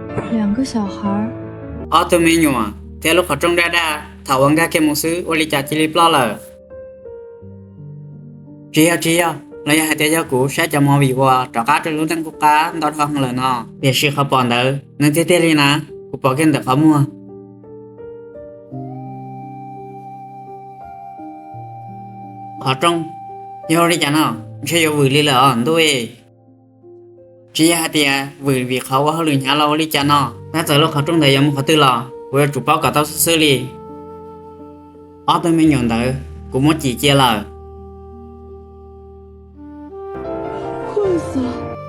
Ob tug me nyuam thiab lub qhov rooj daj daj thaum uas nkag kiag mus xwb ua li cas cia li ploj lawm. Tsis yog, tsis yog, los yog hais tias yog kuv saib cov movie uas rov qab rau lub neej qub qab ntau dhau lawm no. Tiam sis qhov pom ntawd nws tiag tiag li na, kuv pom kiag ntawm qhov muag. Qhov rooj, yog ua li cas no? Ntshe yuav vwm li lawm os ntuj. Tsis yog hais tias vwm vim qhov ua hauj lwm hnyav los ua li cas no, tab txawm lub qhov rooj ntawd yuav mus qhov twg los kuv yuav tsum paub kom tau xwb xwb li. Ob tug me nyuam ntawd kuv muab cim cia lawm.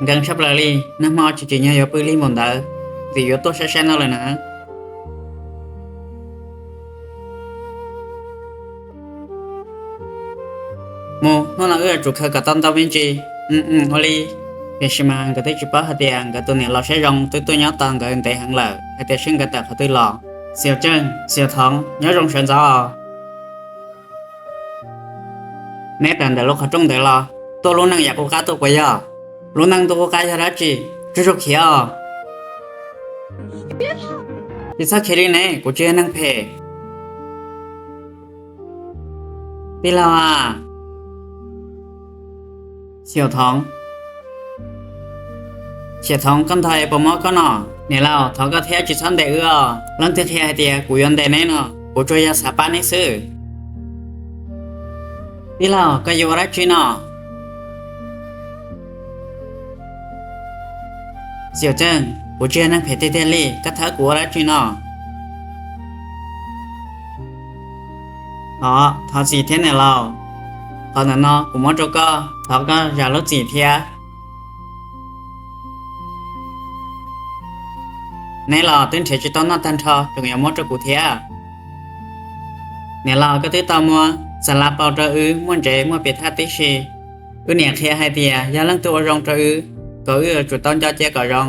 Nkees tshaj plaws li, nag hmo tsis tsim nyog yuav pw lig npaum ntawd, vim yuav tuaj saib saib no lawm na. Mus, hnub no wb yuav tsum khaws kom tau ntau me ntsis. Ua li. Tiam sis mas nkawd twb tsis paub hais tias nkawd tus niam laus siab zoo twb tuaj nyob tos nkawd ntev heev lawm, hais tias seb nkawd tawm qhov twg los. Xiaum Tseej, Xiaum Thoov, nyob zoo sawv ntxov os. Neb tawm ntawm lub qhov rooj ntawd los tuaj lub neej yam qub qab tuaj puas yog? Lub neej tuaj qub qab yog dab tsi? Tsuag tsuag khiav os. Tsis txhob khiav li ne, kuv tsis yog neeg phem. Tij laug a. Xiaum Thoov, Xiaum Thoov, koj ntog es puas mob koj no? Niam laus, thov koj thiab tsis txhob ntes wb os. Leej twg qhia hais tias kuv yuav ntes neb no? Kuv tsuas yog xav pab neb xwb. Tij laug, koj yuav ua dab tsi no? Xiaum Tseej, kuv tsis yog neeg phem tiag tiag li, koj thab kuv ua dab tsi no? Thov, thov txim thiab niam laus. Qhov ntawm no kuv muab rau koj, thov koj zam lub txim thiab. Neb los twb nrhiav tsis tau noj tag nrho tseem yuav muab rau kuv thiab. Niam laus, koj twb tau muab xa la paus rau wb muaj ntsev muaj piam thaj tib si. Wb niam qhia hais tias yog leej twg ua zoo rau wb, kom wb yuav tsum tau nco cia kom zoo.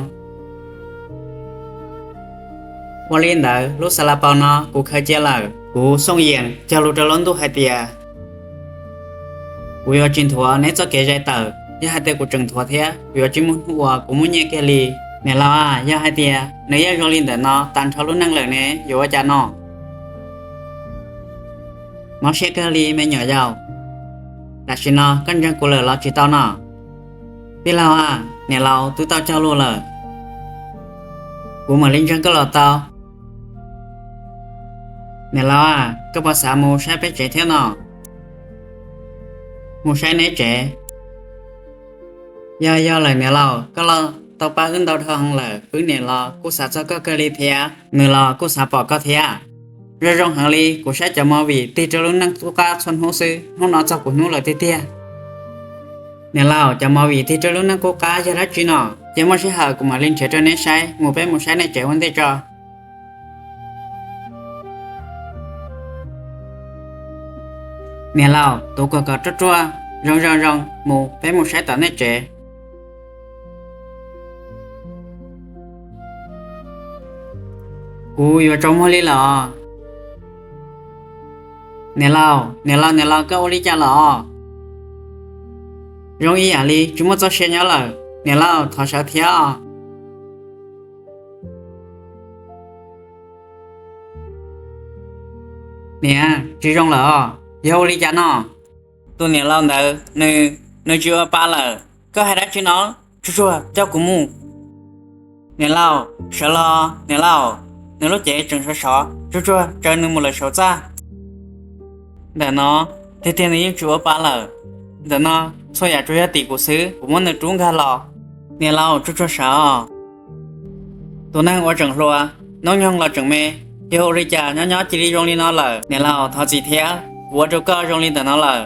Ua li ntawd lub xa la paus no kuv khaws cia lawm. Kuv Xooj Yees cog lus rau lub ntuj hais tias kuv yuav tsis nthuav neb txoj kev zais tawm. Yog hais tias kuv tseem nthuav thiab, kuv yuav tsis muaj hnub uas kuv muaj nyiaj kiag li. Niam laus a, yog hais tias nws yeej zoo li ntawm no tag nrho lub neej lawm ne, yuav ua cas no? Mob siab kawg li me nyuam yaus. Tam sim no koj ntseeg kuv lawm los tsis tau no? Tij laug a, niam laus twb tau cog lus lawm, kuv mam li ntseeg koj los tau. Niam laus a, koj puas xav mus saib peb tsev thiab no? Mus saib neb tsev? Yog yog lawm niam laus, koj los tau pab wb ntau dhau heev lawm, wb niam los kuj xav txog koj kawg li thiab, nws los kuj xav pom koj thiab. Zoo zoo heev li, kuv saib cov movie tig rau lub neej qub qab txhua hnub xwb, hnub no txog kuv hnub lawm tiag tiag. Niam laus, cov movie tig rau lub neej qub qab yog dab tsi no? Cia muaj sij hawm kuv mam li nrhiav rau neb saib, mus peb mus saib nej tsev ua ntej tso. Niam laus, tus kuag kom ruaj ruaj, zoo zoo zoo, mus peb mus saib tom nej tsev. Kuv yuav tsaus muag li lawm os. Niam laus, niam laus, niam laus, koj ua li cas lawm os? Zoo ib yam li tsis muaj txoj sia nyob lawm. Niam laus, thov sawv thiab os. Niam, tsis zoo lawm os. Yog ua li cas no? Tus niam laus ntawd nws, nws tsis ua pa lawm. Koj hais dab tsi no? Tsuag tsuag coj kuv mus. Niam laus, sawv los niam laus. Nws lub cev tseem sov sov, tsuag tsuag tsaws nws mus lawm saum txaj. Ntawm no, tiag tiag nws yeej tsis ua pa lawm. Ntawm no, txhua yam tsuas yog tim kuv xwb, kuv muab nws rub nkag los. Niam laus, tsuag tsuag sawv os. Tus neeg uas tseem hluas, hnub nyoog los tseem me, yog ua li cas nyob nyob cia li zoo li no lawm? Niam laus, thov txim thiab, kuv ua rau koj zoo li ntawm no lawm.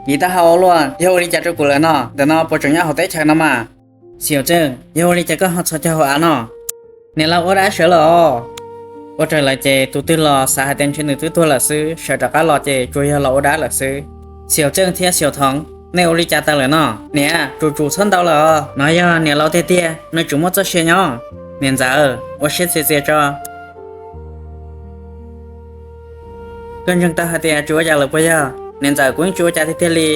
Kiv taub hau ua luaj, yog ua li cas rau kuv lawm no? Ntawm no puas tseem nyob hauv teb chaws no mas? Xiaum Tseej, yog ua li cas koj ho txhos caug hauv av no? Niam laus, ua dab sawv lawm os. Ua raws lawv ces tus twg los xav hais tias ntshe nws twb tuag lawm xwb, sawv rov qab los ces tsuas yog los ua dab lawm xwb. Xiaum Tseej thiab Xiaum Thoov, nej ua li cas tau lawm no? Niam, tsum tsum txhob ntaus lawm os. No yog niam laus tiag tiag, nws tseem muaj txoj sia nyob. Niam ntxawm, ua siab txias txias tso. Koj ntseeg tau hais tias tsis ua cas lawm puas yog? Niam ntxawm, kuv yeej tsis ua cas tiag tiag li.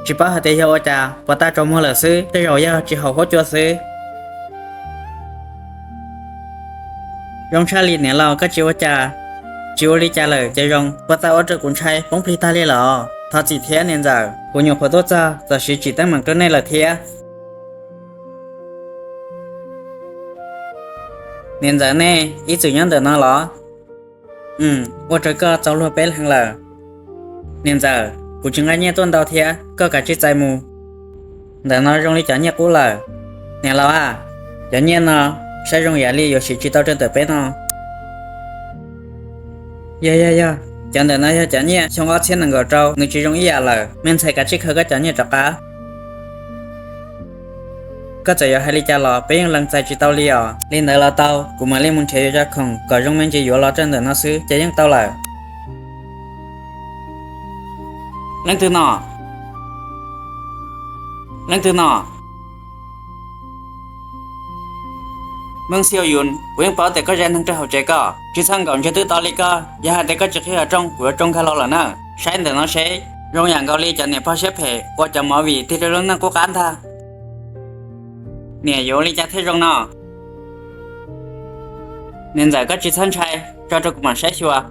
Tsis paub hais tias yog ua cas, puas tas tsaus muag lawm xwb, tej zaum yog tsis haum huab cua xwb. Zoo tshaj li niam laus, koj tsis ua cas, tsis ua li cas lawm ces zoo, puas txawj ua rau kuv ntshai poob plig tag li lawm. Thov txim thiab niam ntxawm, kuv nyuam qhuav tuaj txog txawm siv tsim teeb meem rau nej lawm thiab. Niam ntxawm, nej ib txwm nyob ntawm no los? Ua rau koj txaus luag peb leeg lawm. Niam ntxawm, kuv tsis nqa nyiaj tuaj ntau thiab, koj kav tsij txais mus. Ntawm no zoo li cov nyiaj qub lawm. Niam laus a, cov nyiaj no saib zoo yam li yuav siv tsis tau rau ntawm peb no. Yog yog yog, cov ntawm no yog cov nyiaj xyoo ob txhiab nees nkaum rau, nws tsis zoo ib yam lawm. Me ntxhais, kav tsij khaws koj cov nyiaj rov qab. Koj txawm yuav hais li cas los peb yeej lees txais tsis tau li os. Li ntawd los tau, kuv mam li mus nrhiav yuav cov khoom kom zoo me ntsis yuav los rau ntawm no xwb ces yeej tau lawm. Leej twg no? Leej twg no? Meej Xiu Yun, kuv yeej paub tias koj zais neeg rau hauv tsev ko, tsis txhob nkaum ntsej twb to li koj. Yog hais tias koj tsis qhib qhov rooj, kuv yuav rau nkag los lawm na. Saib ntawm no seb, zoo yam nkaus li cov niam pog siab phem ua cov movie tig rau lub neej qub qab ntag. Niam, yuav ua li cas thiaj zoo no? Niam ntxawm, koj tsis txhob ntshai, tso rau kuv mam saib xyuas.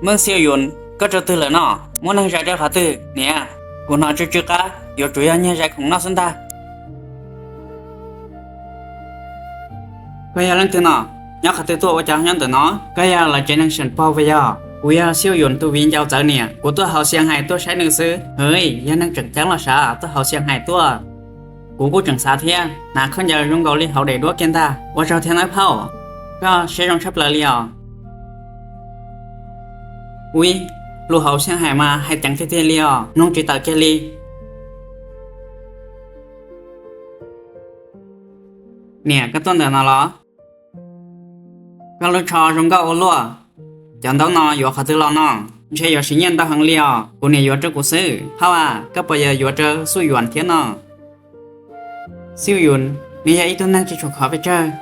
Meej Xiu Yun, koj rau twg lawm no? Muaj neeg zais rau qhov twg? Niam, kuv hnov tsw tsw qab, yuav tsum yog nyiag zais khoom noj xwb ntag. Koj yog leej twg no? Nyob qhov twg tuaj ua cas nyob ntawm no? Koj yog lawv tsev neeg seem pog puas yog? Kuv yog Xiu Yun tus viv ncaus txawv niam, kuv tuaj hauv Xiang Hais tuaj saib nws xwb. Hwv, yog neeg tseem ceeb los sav, tuaj hauv Xiang Hais tuaj. Kuv kuj tseem xav thiab, hnav khaub ncaws zoo nkaus li hauv daim duab kiag ntag. Ua tsaug thiab nawb phauj, koj siab zoo tshaj plaws li os. Ub, lus hauv Xiang Hais mas hais ceev tiag tiag li os, mloog tsis tawm kiag li. Niam, koj tuaj ntawm no los? Koj lub tsho zoo nkauj ua luaj. Cov ntaub no yuav qhov twg los no? Ntshe yuav siv nyiaj ntau heev li os. Kuv niam yuav rau kuv xwb. Phauj a, koj puas yog yuav rau Xu Yuan thiab no? Xiu Yun, nws yog ib tug neeg tsis tshua khov pes tsawg.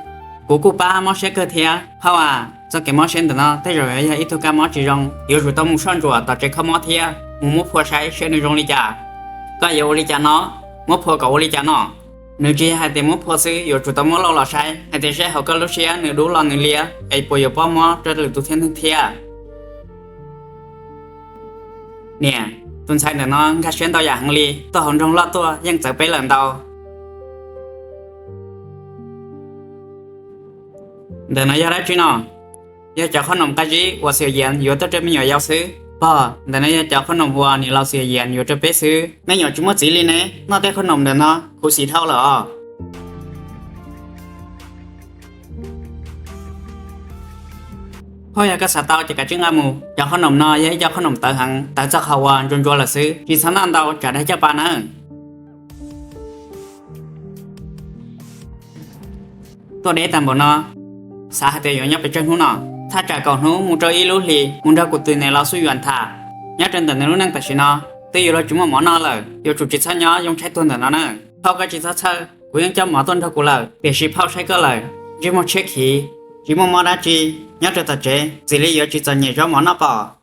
Kuv kuj pab mob siab kawg thiab. Phauj a, txoj kev mob siab ntawm no tej zaum yuav yog ib tug kab mob tsis zoo, yuav tsum tau mus soj ntsuam tom tsev kho mob thiab mus muab phua saib seb nws zoo li cas. Koj yuav ua li cas no? Muab phua kom ua li cas no? Nws tsis yog hais tias muab phua xwb, yuav tsum tau muab lauj los saib hais tias seb hauv koj lub siab nws dub los nws liab es puas yuav pab mob rau lwm tus thiab neeg thiab. Niam, tus ntxhais ntawm no nkag siab ntau yam heev li, tuaj hauv nroog loj tuaj yeej txawv peb lawm ntau. Ntawm no yog dab tsi no? Yog cov qhob noom qab zib uas Xiu Yian yuav tuaj rau me nyuam yaus xwb. Pog, ntawm no yog cov qhob noom uas niam laus Xiu Yian yuav rau peb xwb. Me nyuam tsis muaj txiv li ne, noj tej qhob noom ntawm no khuv xim dhau lawm os. Phauj, yog koj xav tau ces kav tsij nqa mus. Cov qhob noom no yog ib co qhob noom tawv heev, tawv txog qhov uas ntsuas ntsuas lawm xwb, tsis txhob noj ntau tsam dab coj pa nawb. Tuaj deb tag npaum no, xav hais tias yuav nyob pes tsawg hnub no? Thaj tsam kaum hnub mus rau ib lub hlis mus nrog kuv tus niam laus Xu Yuan tham. Nyob rau ntawm nws lub neej tam sim no twb yuav luag tsis muaj mov noj lawm, yuav tsum tsis txhob nyob yoo tshaib tuag ntawm no na. Phauj, koj tsis txhob txhawj, kuv yeej coj mov tuaj nrog kuv lawm, tiam sis phauj saib koj lawm, ntsej muag tshiab khiv, tsis muaj mob dab tsi, nyob rau tom tsev txim li yuav tsis txom nyem zov mov noj pom.